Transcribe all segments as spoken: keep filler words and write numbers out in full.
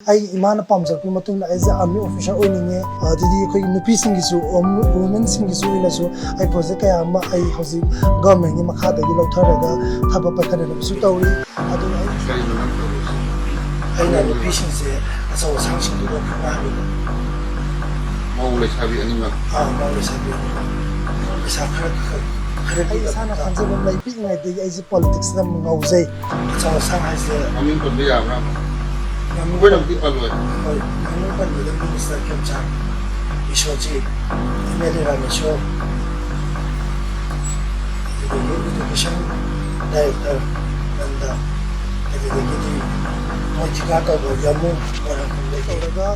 ꯑꯩ ꯏꯃꯥꯅ ꯄꯥꯝꯖꯔꯛꯄꯒꯤ ꯃꯇꯨꯡ ꯏꯟꯅ ꯑꯩꯁꯦ army officer ꯑꯣꯏꯅꯤꯡꯉꯦ꯫ ꯑꯗꯨꯗꯤ ꯑꯩꯈꯣꯏꯒꯤ ꯅꯨꯄꯤꯁꯤꯡꯒꯤꯁꯨ, womenꯁꯤꯡꯒꯤꯁꯨ ꯑꯣꯏꯅꯁꯨ ꯑꯩ project ꯀꯌꯥ ꯑꯃ ꯑꯩ ꯍꯧꯖꯤꯛ governmentꯀꯤ ꯃꯈꯥꯗꯒꯤ ꯂꯧꯊꯔꯒ ꯊꯕꯛ ꯄꯥꯏꯈꯠꯅꯅꯕꯁꯨ ꯇꯧꯔꯤ꯫ ꯑꯗꯨꯅ ꯑꯩ ꯀꯔꯤꯅꯣ ꯅꯪ ꯇꯧꯔꯤꯁꯦ? ꯑꯩꯅ ꯅꯨꯄꯤꯁꯤꯡꯁꯦ ꯑꯆꯧ ꯑꯁꯥꯡꯁꯤꯡꯗꯨꯒ ꯐꯨꯅꯍꯜꯂꯤꯕ꯫ ꯃꯧ ꯂꯩꯁꯥꯕꯤ ꯑꯅꯤꯃꯛ? ꯑꯥ, ꯃꯧ ꯂꯩꯁꯥꯕꯤ ꯑꯅꯤꯃꯛ꯫ ꯄꯩꯁꯥ ꯈꯔ, ꯈꯔ, ꯈꯔ ꯑꯩ ꯏꯁꯥꯅ ꯈꯟꯖꯕ ꯑꯃ ꯂꯩ, ꯄꯤꯛꯏꯉꯩꯗꯒꯤ ꯑꯩꯁꯦ politicsꯇ ꯌꯥꯝ ꯉꯥꯎꯖꯩ꯫ ꯑꯆꯧ ꯑꯁꯥꯡ ꯍꯥꯏꯁꯦ ꯃꯃꯤꯡ ꯄꯟꯕ ꯌꯥꯕ꯭ꯔꯥ? ꯃꯃꯤꯡ ꯑꯩꯈꯣꯏꯅꯕꯨꯗꯤ ꯄꯜꯂꯣꯏ꯫ ꯍꯣꯏ, ꯃꯃꯤꯡ ꯄꯟꯕꯗ minister ꯈꯦꯝꯆꯥꯟ, ꯕꯤꯁ꯭ꯋꯖꯤꯠ, MLA ꯔꯥꯃꯦꯁꯣꯔ, ꯑꯗꯨꯗꯒꯤ education director ꯅꯟꯗ, ꯑꯗꯨꯗꯒꯤꯗꯤ ꯃꯣꯏ ꯊꯤꯀꯥ ꯇꯧꯕ ꯌꯥꯃꯨ, ꯃꯣꯏꯔꯥꯡꯈꯣꯡꯗꯒꯤ꯫ ꯇꯧꯔꯒ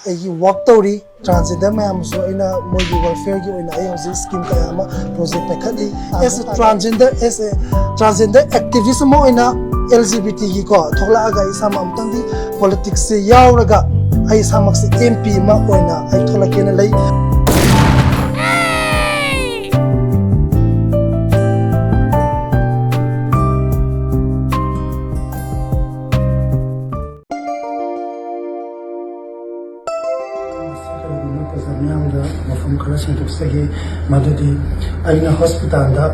ꯑꯩꯒꯤ work ꯇꯧꯔꯤ꯫ Transgender ꯃꯌꯥꯝꯁꯨ ꯑꯩꯅ ꯃꯣꯏꯒꯤ welfareꯒꯤ ꯑꯣꯏꯅ ꯑꯩ ꯍꯧꯖꯤꯛ scheme ꯀꯌꯥ ꯑꯃ project ꯄꯥꯏꯈꯠꯂꯤ꯫ As a transgender, as a transgender activist ꯑꯃ ꯑꯣꯏꯅ LGBTꯒꯤ ꯀꯣ ꯊꯣꯛꯂꯛꯑꯒ ꯑꯩ ꯏꯁꯥꯃꯛ ꯑꯃꯨꯛꯇꯪꯗꯤ politicsꯁꯦ ꯌꯥꯎꯔꯒ ꯑꯩ ꯏꯁꯥꯃꯛꯁꯦ MP ꯑꯃ ꯑꯣꯏꯅ ꯑꯩ ꯊꯣꯛꯂꯛꯀꯦꯅ ꯂꯩ꯫ ꯉꯁꯤ ꯀꯔꯤꯒꯨꯝꯕ ꯄ꯭ꯔꯖꯥ ꯃꯤꯌꯥꯝꯗ ꯋꯥꯐꯝ ꯈꯔ ꯁꯦꯡꯗꯣꯛꯆꯒꯦ, ꯃꯗꯨꯗꯤ ꯑꯩꯅ hospitalꯗ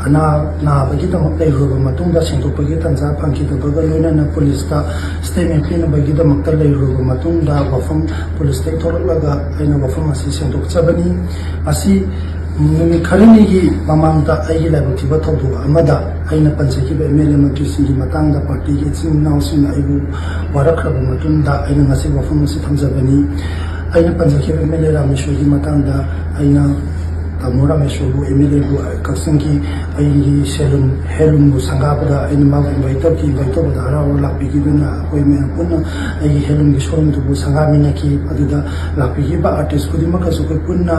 ꯑꯅꯥ ꯅꯥꯕꯒꯤꯗꯃꯛ ꯂꯩꯔꯨꯔꯕ ꯃꯇꯨꯡꯗ ꯁꯦꯡꯗꯣꯛꯄꯒꯤ ꯇꯥꯟꯖꯥ ꯐꯪꯈꯤꯗꯕꯒ ꯂꯣꯏꯅꯅ policeꯇ statement ꯄꯤꯅꯕꯒꯤꯗꯃꯛꯇ ꯂꯩꯔꯨꯔꯕ ꯃꯇꯨꯡꯗ ꯋꯥꯐꯝ policeꯇꯒꯤ ꯊꯣꯛꯂꯛꯂꯒ ꯑꯩꯅ ꯋꯥꯐꯝ ꯑꯁꯤ ꯁꯦꯡꯗꯣꯛꯆꯕꯅꯤ꯫ ꯃꯁꯤ ꯅꯨꯃꯤꯠ ꯈꯔꯅꯤꯒꯤ ꯃꯃꯥꯡꯗ ꯑꯩꯒꯤ ꯂꯥꯏꯕꯛ ꯊꯤꯕ ꯊꯧꯗꯣꯛ ꯑꯃꯗ ꯑꯩꯅ ꯄꯟꯖꯈꯤꯕ MLA ꯃꯟꯇ꯭ꯔꯤꯁꯤꯡꯒꯤ ꯃꯇꯥꯡꯗ partyꯒꯤ ꯏꯆꯤꯟ ꯏꯅꯥꯎꯁꯤꯡꯅ ꯑꯩꯕꯨ ꯋꯥꯔꯛꯈ꯭ꯔꯕ ꯃꯇꯨꯡꯗ ꯑꯩꯅ ꯉꯁꯤ ꯋꯥꯐꯝ ꯑꯁꯤ ꯊꯝꯖꯕꯅꯤ꯫ ꯑꯩꯅ ꯄꯟꯖꯈꯤꯕ MLA ꯔꯥꯃꯦꯁꯣꯔꯒꯤ ꯃꯇꯥꯡꯗ ꯑꯩꯅ ꯇꯥꯃꯣ ꯔꯥꯃꯦꯁꯣꯔꯕꯨ, MLAꯕꯨ, ꯀꯛꯆꯤꯡꯒꯤ ꯑꯩꯒꯤ ꯁꯦꯂꯨꯟ, ꯍꯦꯂꯨꯝꯕꯨ ꯁꯪꯒꯥꯕꯗ ꯑꯩꯅ ꯃꯥꯕꯨ invite ꯇꯧꯈꯤ꯫ Invite ꯇꯧꯕꯗ ꯍꯔꯥꯎ ꯍꯔꯥꯎ ꯂꯥꯛꯄꯤꯈꯤꯗꯨꯅ ꯑꯩꯈꯣꯏ ꯃꯌꯥꯝ ꯄꯨꯟꯅ ꯑꯩꯒꯤ ꯍꯦꯂꯨꯝꯒꯤ showroomꯗꯨꯕꯨ ꯁꯪꯒꯥꯃꯤꯟꯅꯈꯤ꯫ ꯑꯗꯨꯗ ꯂꯥꯛꯄꯤꯈꯤꯕ artist ꯈꯨꯗꯤꯡꯃꯛꯀꯁꯨ ꯑꯩꯈꯣꯏ ꯄꯨꯟꯅ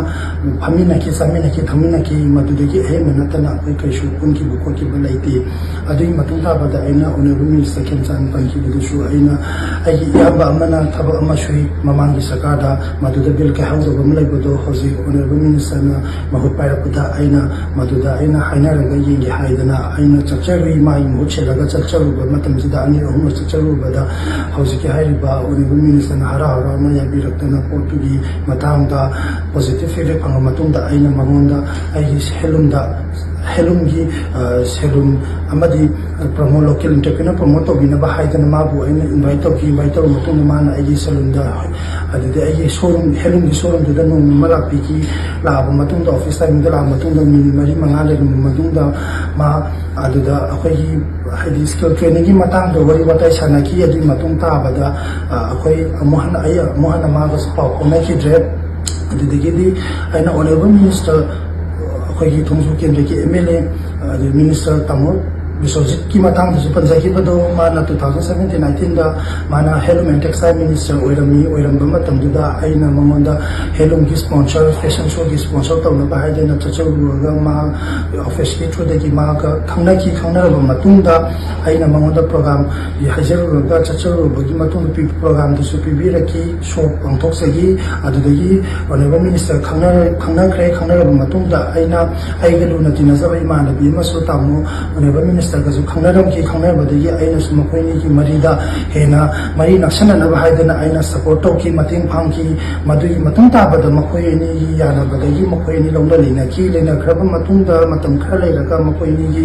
ꯐꯝꯃꯤꯟꯅꯈꯤ, ꯆꯥꯃꯤꯟꯅꯈꯤ, ꯊꯛꯃꯤꯟꯅꯈꯤ꯫ ꯃꯗꯨꯗꯒꯤ ꯑꯍꯦꯟꯕ ꯅꯠꯇꯅ ꯑꯩꯈꯣꯏ ꯀꯩꯁꯨ ꯄꯨꯟꯈꯤꯕ ꯈꯣꯠꯈꯤꯕ ꯂꯩꯇꯦ꯫ ꯑꯗꯨꯒꯤ ꯃꯇꯨꯡ ꯇꯥꯕꯗ ꯑꯩꯅ Honourable Minister ꯈꯦꯝꯆꯥꯟ ꯄꯟꯈꯤꯕꯗꯨꯁꯨ ꯑꯩꯅ, ꯑꯩꯒꯤ ꯏꯌꯥꯝꯕ ꯑꯃꯅ ꯊꯕꯛ ꯑꯃ ꯁꯨꯏ ꯃꯃꯥꯡꯒꯤ ꯁꯔꯀꯥꯔꯗ, ꯃꯗꯨꯗ bill ꯀꯥꯏꯍꯧꯗꯕ ꯑꯃ ꯂꯩꯕꯗꯣ ꯍꯧꯖꯤꯛ Honourable Ministerꯅ ꯃꯍꯨꯠ ꯄꯥꯏꯔꯛꯄꯗ ꯑꯩꯅ ꯃꯗꯨꯗ ꯑꯩꯅ ꯍꯥꯏꯅꯔꯒ ꯌꯦꯡꯒꯦ ꯍꯥꯏꯗꯅ ꯑꯩꯅ ꯆꯠꯆꯔꯨꯏ꯫ ꯃꯥꯒꯤ ꯃꯍꯨꯠ ꯁꯤꯜꯂꯒ ꯆꯠꯆꯔꯨꯕ ꯃꯇꯝꯁꯤꯗ, ꯑꯅꯤꯔꯛ ꯑꯍꯨꯝꯂꯛ ꯆꯠꯆꯔꯨꯕꯗ, ꯍꯧꯖꯤꯛꯀꯤ ꯍꯥꯏꯔꯤꯕ ꯑꯣꯅꯦꯕꯜ ꯃꯤꯅꯤꯁꯇꯔꯅ ꯍꯔꯥꯎ ꯍꯔꯥꯎꯅ ꯌꯥꯕꯤꯔꯛꯇꯅ ꯄꯣꯠꯇꯨꯒꯤ ꯃꯇꯥꯡꯗ ꯄꯣꯖꯤꯇꯤꯚ ꯐꯤꯗꯕꯦꯛ ꯐꯪꯉ ꯃꯇꯨꯡꯗ, ꯑꯩꯅ ꯃꯉꯣꯟꯗ ꯑꯩꯒꯤ ꯍꯦꯟꯂꯨꯝꯗ, ꯍꯦꯟꯂꯨꯝꯒꯤ, ꯑ, ꯁꯦꯂꯨꯟ ꯑꯃꯗꯤ ꯄ꯭ꯔꯃꯣꯠ, ꯂꯣꯀꯦꯜ ꯏꯟꯇꯔꯄ꯭ꯔꯤꯅꯔ ꯄ꯭ꯔꯃꯣꯠ ꯇꯧꯕꯤꯅꯕ ꯍꯥꯏꯗꯅ ꯃꯥꯕꯨ ꯑꯩꯅ ꯏꯟꯚꯥꯏꯠ ꯇꯧꯈꯤ꯫ ꯏꯟꯚꯥꯏꯠ ꯇꯧꯔꯕ ꯃꯇꯨꯡꯗ, ꯃꯥꯅ ꯑꯩꯒꯤ ꯁꯦꯂꯨꯟꯗ, ꯑꯗꯨꯗꯤ ꯑꯩꯒꯤ ꯁꯣꯔꯨꯝ, ꯍꯦꯟꯂꯨꯝꯒꯤ ꯁꯣꯔꯨꯝꯗꯨꯗ ꯅꯣꯡꯃ ꯑꯃ ꯂꯥꯛꯄꯤꯈꯤ꯫ ꯂꯥꯛꯑꯕ ꯃꯇꯨꯡꯗ, ꯑꯣꯐꯤꯁ ꯇꯥꯏꯃꯤꯡꯗ ꯂꯥꯛꯑꯕ ꯃꯇꯨꯡꯗ, ꯃꯤꯅꯤꯠ ꯃꯔꯤ ꯃꯉꯥ ꯂꯩꯔꯕ ꯃꯇꯨꯡꯗ, ꯃꯥ ꯑꯗꯨꯗ ꯑꯩꯈꯣꯏꯒꯤ, ꯍꯥꯏꯗꯤ, ꯁ꯭ꯀꯤꯜ ꯇ꯭ꯔꯦꯅꯤꯡꯒꯤ ꯃꯇꯥꯡꯗ ꯋꯥꯔꯤ ꯋꯥꯇꯥꯏ ꯁꯥꯟꯅꯈꯤ꯫ ꯑꯗꯨꯒꯤ ꯃꯇꯨꯡ ꯇꯥꯕꯗ, ꯑ, ꯑꯩꯈꯣꯏ ꯑꯃꯨꯛ ꯍꯟꯅ, ꯑꯩ ꯑꯃꯨꯛ ꯍꯟꯅ ꯃꯥꯒꯁꯨ ꯄꯥꯎ ꯐꯥꯎꯅꯈꯤꯗ꯭ꯔꯦ꯫ ꯑꯗꯨꯗꯒꯤꯗꯤ ꯑꯩꯅ ꯑꯣꯅꯦꯕꯜ ꯃꯤꯅꯤꯁꯇꯔ, ꯑꯩꯈꯣꯏꯒꯤ ꯊꯣꯡꯖꯨ ꯀꯦꯟꯗ꯭ꯔꯒꯤ ꯑꯦꯝ ꯑꯦꯜ ꯑꯦ, ꯑꯗꯩ ꯃꯤꯅꯤꯁꯇꯔ ꯇꯥꯃꯣ ꯕꯤꯁ꯭ꯋꯖꯤꯠꯀꯤ ꯃꯇꯥꯡꯗꯁꯨ ꯄꯟꯖꯈꯤꯕꯗꯣ, ꯃꯥꯅ two thousand seventeen eighteenꯗ ꯃꯥꯅ ꯍꯦꯟꯂꯨꯝ ꯑꯦꯟ ꯇꯦꯛꯁꯇꯥꯏꯜ ꯃꯤꯅꯤꯁꯇꯔ ꯑꯣꯏꯔꯝꯃꯤ꯫ ꯑꯣꯏꯔꯝꯕ ꯃꯇꯝꯗꯨꯗ ꯑꯩꯅ ꯃꯉꯣꯟꯗ ꯍꯦꯟꯂꯨꯝꯒꯤ ꯁ꯭ꯄꯣꯟꯁꯔ, ꯐꯦꯁꯟ ꯁꯣꯒꯤ ꯁ꯭ꯄꯣꯟꯁꯔ ꯇꯧꯅꯕ ꯍꯥꯏꯗꯅ ꯆꯠꯆꯔꯨꯔꯒ, ꯃꯥ ꯑꯣꯐꯤꯁꯀꯤ ꯊ꯭ꯔꯨꯗꯒꯤ ꯃꯥꯒ ꯈꯪꯅꯈꯤ꯫ ꯈꯪꯅꯔꯕ ꯃꯇꯨꯡꯗ ꯑꯩꯅ ꯃꯉꯣꯟꯗ ꯄ꯭ꯔꯣꯒ꯭ꯔꯥꯝ ꯍꯥꯏꯖꯔꯨꯔꯒ, ꯆꯠꯆꯔꯨꯕꯒꯤ ꯃꯇꯨꯡꯗ ꯄꯤ-, ꯄ꯭ꯔꯣꯒ꯭ꯔꯥꯝꯗꯨꯁꯨ ꯄꯤꯕꯤꯔꯛꯈꯤ, ꯁꯣ ꯄꯥꯡꯊꯣꯛꯆꯈꯤ꯫ ꯑꯗꯨꯗꯒꯤ ꯑꯣꯅꯦꯕꯜ ꯃꯤꯅꯤꯁꯇꯔ ꯈꯪꯅꯔ-, ꯈꯪꯅꯈ꯭ꯔꯦ꯫ ꯈꯪꯅꯔꯕ ꯃꯇꯨꯡꯗ ꯑꯩꯅ ꯑꯩꯒ ꯂꯨꯅ ꯇꯤꯟꯅꯖꯕ ꯏꯃꯥꯟꯅꯕꯤ ꯑꯃꯁꯨ ꯇꯥꯃꯣ ꯑꯣꯅꯦꯕꯜ ꯃꯤꯅꯤꯁꯇꯔꯒꯁꯨ ꯈꯪꯅꯔꯝꯈꯤ꯫ ꯈꯪꯅꯔꯕꯗꯒꯤ ꯑꯩꯅꯁꯨ ꯃꯈꯣꯏ ꯑꯅꯤꯒꯤ ꯃꯔꯤꯗ ꯍꯦꯟꯅ ꯃꯔꯤ ꯅꯛꯁꯟꯅꯅꯕ ꯍꯥꯏꯗꯅ ꯑꯩꯅ ꯁꯄꯣꯔꯠ ꯇꯧꯈꯤ, ꯃꯇꯦꯡ ꯄꯥꯡꯈꯤ꯫ ꯃꯗꯨꯒꯤ ꯃꯇꯨꯡ ꯇꯥꯕꯗ ꯃꯈꯣꯏ ꯑꯅꯤꯒꯤ ꯌꯥꯅꯕꯗꯒꯤ ꯃꯈꯣꯏ ꯑꯅꯤ ꯂꯧꯅ ꯂꯩꯅꯈꯤ꯫ ꯂꯩꯅꯈ꯭ꯔꯕ ꯃꯇꯨꯡꯗ ꯃꯇꯝ ꯈꯔ ꯂꯩꯔꯒ ꯃꯈꯣꯏ ꯑꯅꯤꯒꯤ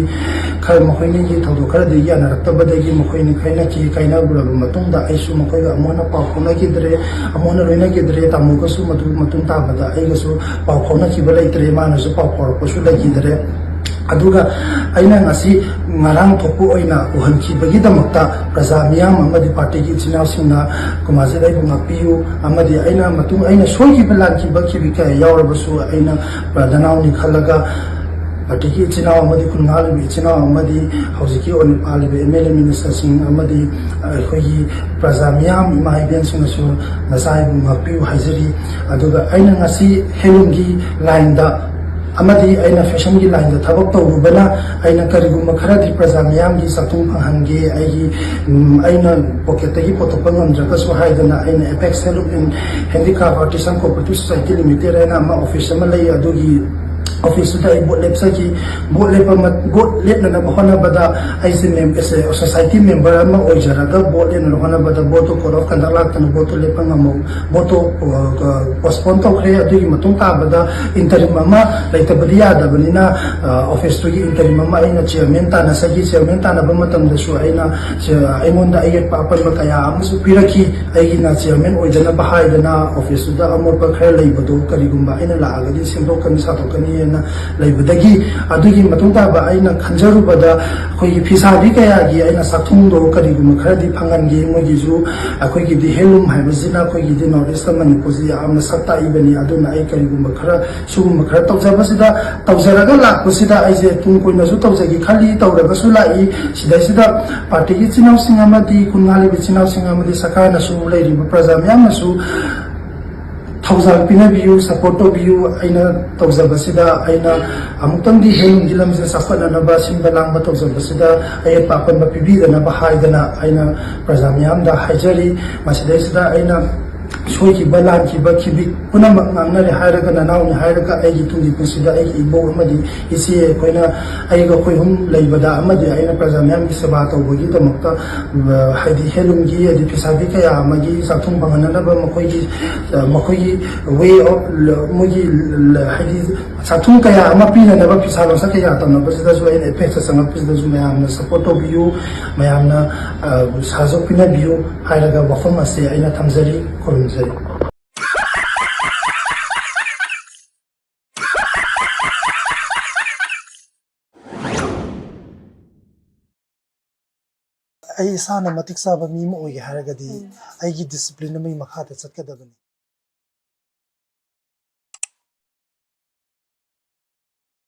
ꯈꯔ, ꯃꯈꯣꯏ ꯑꯅꯤꯒꯤ ꯊꯧꯗꯣꯛ ꯈꯔꯗꯤ ꯌꯥꯅꯔꯛꯇꯕꯗꯒꯤ ꯃꯈꯣꯏ ꯑꯅꯤ ꯈꯥꯏꯅꯈꯤ꯫ ꯀꯥꯏꯅꯔꯨꯔꯕ ꯃꯇꯨꯡꯗ ꯑꯩꯁꯨ ꯃꯈꯣꯏꯒ ꯑꯃꯨꯛ ꯍꯟꯅ ꯄꯥꯎ ꯐꯥꯎꯅꯈꯤꯗ꯭ꯔꯦ, ꯑꯃꯨꯛ ꯍꯟꯅ ꯂꯣꯏꯅꯈꯤꯗ꯭ꯔꯦ꯫ ꯇꯥꯃꯣꯒꯁꯨ ꯃꯗꯨ ꯃꯇꯨꯡ ꯇꯥꯕꯗ ꯑꯩꯒꯁꯨ ꯄꯥꯎ ꯐꯥꯎꯅꯈꯤꯕ ꯂꯩꯇ꯭ꯔꯦ, ꯃꯥꯅꯁꯨ ꯄꯥꯎ ꯐꯥꯎꯔꯛꯄꯁꯨ ꯂꯩꯈꯤꯗ꯭ꯔꯦ꯫ ꯑꯗꯨꯒ ꯑꯩꯅ ꯉꯁꯤ ꯉꯔꯥꯡ ꯊꯣꯛꯄ ꯑꯣꯏꯅ ꯎꯍꯟꯈꯤꯕꯒꯤꯗꯃꯛꯇ ꯄ꯭ꯔꯖꯥ ꯃꯤꯌꯥꯝ ꯑꯃꯗꯤ ꯄꯥꯔꯇꯤꯒꯤ ꯏꯆꯤꯟ ꯏꯅꯥꯎꯁꯤꯡꯅ ꯀꯨꯃꯥꯖꯤꯠ ꯑꯩꯕꯨ ꯉꯥꯛꯄꯤꯌꯨ, ꯑꯃꯗꯤ ꯑꯩꯅ ꯃꯇꯨꯡ, ꯑꯩꯅ ꯁꯣꯏꯈꯤꯕ ꯂꯥꯟꯈꯤꯕ ꯀꯌꯥ ꯌꯥꯎꯔꯕꯁꯨ ꯑꯩꯅ ꯅꯅꯥꯎꯅꯤ ꯈꯜꯂꯒ ꯄꯥꯔꯇꯤꯒꯤ ꯏꯆꯤꯟ ꯏꯅꯥꯎ ꯑꯃꯗꯤ ꯈꯨꯟꯒꯥꯂꯤꯕ ꯏꯆꯤꯟ ꯏꯅꯥꯎ ꯑꯃꯗꯤ ꯍꯧꯖꯤꯛꯀꯤ ꯑꯣꯏꯅ ꯄꯥꯜꯂꯤꯕ ꯑꯦꯝ ꯑꯦꯜ ꯑꯦ ꯃꯤꯅꯤꯁꯇꯔꯁꯤꯡ ꯑꯃꯗꯤ ꯑꯩꯈꯣꯏꯒꯤ ꯄ꯭ꯔꯖꯥ ꯃꯤꯌꯥꯝ ꯏꯃꯥ ꯏꯕꯦꯟꯁꯤꯡꯅꯁꯨ ꯅꯆꯥ ꯑꯩꯕꯨ ꯉꯥꯛꯄꯤꯌꯨ ꯍꯥꯏꯖꯔꯤ꯫ ꯑꯗꯨꯒ ꯑꯩꯅ ꯉꯁꯤ ꯍꯦꯟꯂꯨꯝꯒꯤ ꯂꯥꯏꯟꯗ ꯑꯃꯗꯤ ꯑꯩꯅ ꯐꯦꯁꯟꯒꯤ ꯂꯥꯏꯟꯗ ꯊꯕꯛ ꯇꯧꯔꯨꯕꯅ ꯑꯩꯅ ꯀꯔꯤꯒꯨꯝꯕ ꯈꯔꯗꯤ ꯄ꯭ꯔꯖꯥ ꯃꯤꯌꯥꯝꯒꯤ ꯆꯥꯛꯊꯨꯡ ꯐꯪꯍꯟꯒꯦ, ꯑꯩꯒꯤ, ꯎꯝ, ꯑꯩꯅ ꯄꯣꯀꯦꯠꯇꯒꯤ ꯄꯨꯊꯣꯛꯄ ꯉꯝꯗ꯭ꯔꯒꯁꯨ ꯍꯥꯏꯗꯅ ꯑꯩꯅ apex handloom and handicraft artisan cooperative society limited ꯍꯥꯏꯅ ꯑꯃ ꯑꯣꯐꯤꯁ ꯑꯃ ꯂꯩ, ꯑꯗꯨꯒꯤ ꯑꯣꯐꯤꯁꯇꯨꯗ ꯑꯩ ꯚꯣꯠ ꯂꯦꯞꯆꯈꯤ꯫ ꯚꯣꯠ ꯂꯦꯞꯄ ꯃ-, ꯚꯣꯠ ꯂꯦꯞꯅꯅꯕ ꯍꯣꯠꯅꯕꯗ ꯑꯩꯁꯦ ꯃꯦꯝ-, ꯑꯦꯁ-, ꯁꯣꯁꯥꯏꯇꯤ ꯃꯦꯝꯕꯔ ꯑꯃ ꯑꯣꯏꯖꯔꯒ ꯚꯣꯠ ꯂꯦꯞꯅꯅꯕ ꯍꯣꯠꯅꯕꯗ ꯚꯣꯠꯇꯣ ꯀꯣꯗ ꯑꯣꯐ ꯀꯟꯗꯛ ꯂꯥꯛꯇꯅ ꯚꯣꯠꯇꯣ ꯂꯦꯞꯄ ꯉꯝꯍꯧ-, ꯚꯣꯠꯇꯣ, ꯑ, ꯑ, ꯄꯣꯁꯄꯣꯟ ꯇꯧꯈ꯭ꯔꯦ꯫ ꯑꯗꯨꯒꯤ ꯃꯇꯨꯡ ꯇꯥꯕꯗ ꯏꯟꯇꯔꯤꯝ ꯑꯃ ꯂꯩꯇꯕꯗꯤ ꯌꯥꯗꯕꯅꯤꯅ, ꯑ, ꯑꯣꯐꯤꯁꯇꯨꯒꯤ ꯏꯟꯇꯔꯤꯝ ꯑꯃ ꯑꯩꯅ ꯆꯤꯌꯔꯃꯦꯟ ꯇꯥꯟꯅꯖꯈꯤ꯫ ꯆꯤꯌꯔꯃꯦꯟ ꯇꯥꯟꯅꯕ ꯃꯇꯝꯗꯁꯨ ꯑꯩꯅ, ꯆ-, ꯑꯩꯉꯣꯟꯗ ꯑꯌꯦꯠꯄ ꯑꯄꯟꯕ ꯀꯌꯥ ꯑꯃꯁꯨ ꯄꯤꯔꯛꯈꯤ꯫ ꯑꯩꯒꯤꯅ ꯆꯤꯌꯔꯃꯦꯟ ꯑꯣꯏꯗꯅꯕ ꯍꯥꯏꯗꯅ ꯑꯣꯐꯤꯁꯇꯨꯗ ꯑꯃꯣꯠꯄ ꯈꯔ ꯂꯩꯕꯗꯣ ꯀꯔꯤꯒꯨꯝꯕ ꯑꯩꯅ ꯂꯥꯛꯑꯒꯗꯤ ꯁꯦꯝꯗꯣꯛꯀꯅꯤ, ꯁꯥꯗꯣꯛꯀꯅꯤꯅ ꯂꯩꯕꯗꯒꯤ, ꯑꯗꯨꯒꯤ ꯃꯇꯨꯡ ꯇꯥꯕ ꯑꯩꯅ ꯈꯟꯖꯔꯨꯕꯗ ꯑꯩꯈꯣꯏꯒꯤ ꯐꯤꯁꯥꯕꯤ ꯀꯌꯥꯒꯤ ꯑꯩꯅ ꯆꯥꯛꯊꯨꯝꯗꯣ ꯀꯔꯤꯒꯨꯝꯕ ꯈꯔꯗꯤ ꯐꯪꯍꯟꯒꯦ꯫ ꯃꯣꯏꯒꯤꯁꯨ ꯑꯩꯈꯣꯏꯒꯤꯗꯤ ꯍꯦꯟꯂꯨꯝ ꯍꯥꯏꯕꯁꯤꯅ ꯑꯩꯈꯣꯏꯒꯤꯗꯤ ꯅꯣꯔꯠ ꯏꯁꯇ ꯃꯅꯤꯄꯨꯔꯁꯤ ꯌꯥꯝꯅ ꯁꯛ ꯇꯥꯛꯏꯕꯅꯤ꯫ ꯑꯗꯨꯅ ꯑꯩ ꯀꯔꯤꯒꯨꯝꯕ ꯈꯔ ꯁꯤꯒꯨꯝꯕ ꯈꯔ ꯇꯧꯖꯕꯁꯤꯗ, ꯇꯧꯖꯔꯒ ꯂꯥꯛꯄꯁꯤꯗ ꯑꯩꯁꯦ ꯇꯨꯡ ꯀꯣꯏꯅꯁꯨ ꯇꯧꯖꯒꯦ ꯈꯜꯂꯤ, ꯇꯧꯔꯒꯁꯨ ꯂꯥꯛꯏ꯫ ꯁꯤꯗꯩꯁꯤꯗ ꯄꯥꯔꯇꯤꯒꯤ ꯏꯆꯤꯟ ꯏꯅꯥꯎꯁꯤꯡ ꯑꯃꯗꯤ ꯈꯨꯟ ꯉꯥꯜꯂꯤꯕ ꯏꯆꯤꯟ ꯏꯅꯥꯎꯁꯤꯡ ꯑꯃꯗꯤ ꯁꯔꯀꯥꯔꯅꯁꯨ, ꯂꯩꯔꯤꯕ ꯄ꯭ꯔꯖꯥ ꯃꯌꯥꯝꯅꯁꯨ ꯊꯧꯖꯥꯜ ꯄꯤꯅꯕꯤꯌꯨ, ꯁꯄꯣꯔꯠ ꯇꯧꯕꯤꯌꯨ꯫ ꯑꯩꯅ ꯇꯧꯖꯕꯁꯤꯗ ꯑꯩꯅ ꯑꯃꯨꯛꯇꯪꯗꯤ ꯍꯦꯟꯂꯨꯝꯒꯤ ꯂꯝꯁꯤꯗ ꯆꯥꯎꯈꯠꯅꯅꯕ ꯁꯤꯟꯕ ꯂꯥꯡꯕ ꯇꯧꯖꯕꯁꯤꯗ ꯑꯌꯦꯠꯄ ꯑꯄꯟꯕ ꯄꯤꯕꯤꯗꯅꯕ ꯍꯥꯏꯗꯅ ꯑꯩꯅ ꯄ꯭ꯔꯖꯥ ꯃꯤꯌꯥꯝꯗ ꯍꯥꯏꯖꯔꯤ꯫ ꯃꯁꯤꯗꯩꯁꯤꯗ ꯑꯩꯅ ꯁꯣꯏꯈꯤꯕ, ꯂꯥꯟꯈꯤꯕ, ꯈꯤꯕꯤꯛ ꯄꯨꯝꯅꯃꯛ ꯉꯥꯡꯅꯔꯦ ꯍꯥꯏꯔꯒ, ꯅꯅꯥꯎꯅꯤ ꯍꯥꯏꯔꯒ, ꯑꯩꯒꯤ ꯇꯨꯡꯒꯤ ꯄꯨꯟꯁꯤꯗ ꯑꯩꯒꯤ ꯏꯕꯣꯛ ꯑꯃꯗꯤ ꯏꯆꯦ, ꯑꯩꯈꯣꯏꯅ, ꯑꯩꯒ ꯑꯩꯈꯣꯏ ꯑꯍꯨꯝ ꯂꯩꯕꯗ ꯑꯃꯗꯤ ꯑꯩꯅ ꯄ꯭ꯔꯖꯥ ꯃꯤꯌꯥꯝꯒꯤ ꯁꯦꯕꯥ ꯇꯧꯕꯒꯤꯗꯃꯛꯇ, ꯑ, ꯍꯥꯏꯗꯤ ꯍꯦꯟꯂꯨꯝꯒꯤ, ꯍꯥꯏꯗꯤ ꯐꯤꯁꯥꯕꯤ ꯀꯌꯥ ꯑꯃꯒꯤ ꯆꯥꯛꯊꯨꯝ ꯐꯪꯍꯟꯅꯕ ꯃꯈꯣꯏꯒꯤ, ꯑ, ꯃꯈꯣꯏꯒꯤ ꯋꯦ ꯑꯣꯐ, ꯃꯣꯏꯒꯤ, ꯍꯥꯏꯗꯤ ꯆꯥꯛꯊꯨꯝ ꯀꯌꯥ ꯑꯃ ꯄꯤꯅꯅꯕ ꯐꯤꯁꯥ ꯂꯣꯟꯁꯥ ꯀꯌꯥ ꯇꯧꯅꯕꯁꯤꯗꯁꯨ ꯑꯩꯅ ꯑꯦꯄꯦꯛꯁꯇ ꯆꯪꯉꯛꯄꯁꯤꯗꯁꯨ ꯃꯌꯥꯝꯅ ꯁꯄꯣꯔꯠ ꯇꯧꯕꯤꯌꯨ, ꯃꯌꯥꯝꯅ, ꯑ, ꯁꯍꯖꯣꯛ ꯄꯤꯅꯕꯤꯌꯨ ꯍꯥꯏꯔꯒ ꯋꯥꯐꯝ ꯑꯁꯤ ꯑꯩꯅ ꯊꯝꯖꯔꯤ꯫ ꯈꯨꯔꯨꯝꯖꯔꯤ꯫ ꯑꯩ ꯏꯁꯥꯅ ꯃꯇꯤꯛ ꯆꯥꯕ ꯃꯤ ꯑꯃ ꯑꯣꯏꯒꯦ ꯍꯥꯏꯔꯒꯗꯤ, ꯎꯝ꯫ ꯑꯩꯒꯤ ꯗꯤꯁꯤꯄ꯭ꯂꯤꯟ ꯑꯃꯒꯤ ꯃꯈꯥꯗ ꯆꯠꯀꯗꯕꯅꯤ꯫